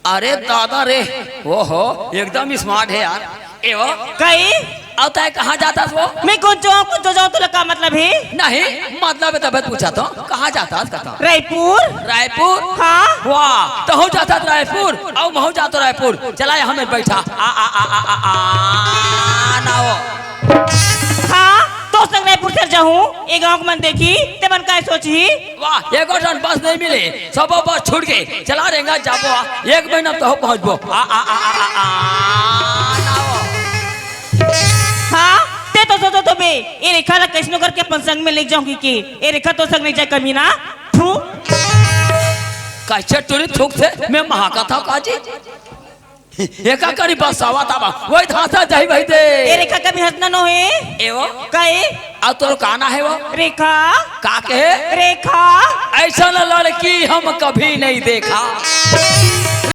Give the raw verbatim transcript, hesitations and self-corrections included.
अरे दादा रे, ओहो, एकदम स्मार्ट है यार। ए वो, कई? अउ तैं कहाँ जाथस वो? मैं कौन जाऊँ, कौन जाऊँ, तोला का मतलब है? नहीं, मतलब है तभे पूछत हँव, कहाँ जाथस कथँव? रायपुर। रायपुर? हाँ। वाह, तहूँ जाथस रायपुर, अउ महूँ जाथँव रायपुर। चला यहाँ में बैठा। आ, आ, आ, आ, आ, आ, ना वो। हाँ, तोर संग रायपुर चल जाहूँ, ए गाँव के मन देखही, ते मन काय सोचही? वाह, एको ठन बस नहीं मिले, सबो बस छूट गे। चला रेंगा जाबो, एक महीना तो पहुँचबो। आ, आ, आ, आ, आ, आ, ना वो। हाँ, ते तो सोचत होबे, ए रेखा ला कइसनो करके अपन संग में लेग जाहूँ कहिके, ए रेखा तोर संग नइ जाय कमीना, थू। कइसे टूरी थूकथे, मैं महाका था काजी? एका करी बस आवा ताबा, वही धांसा जाही भाई दे। ए रेखा कभी हंसना नो है। ए वो? कई? अउ तोर का ना है वो? रेखा। का कहे? रेखा। अइसन लड़की हम कभी नहीं देखा।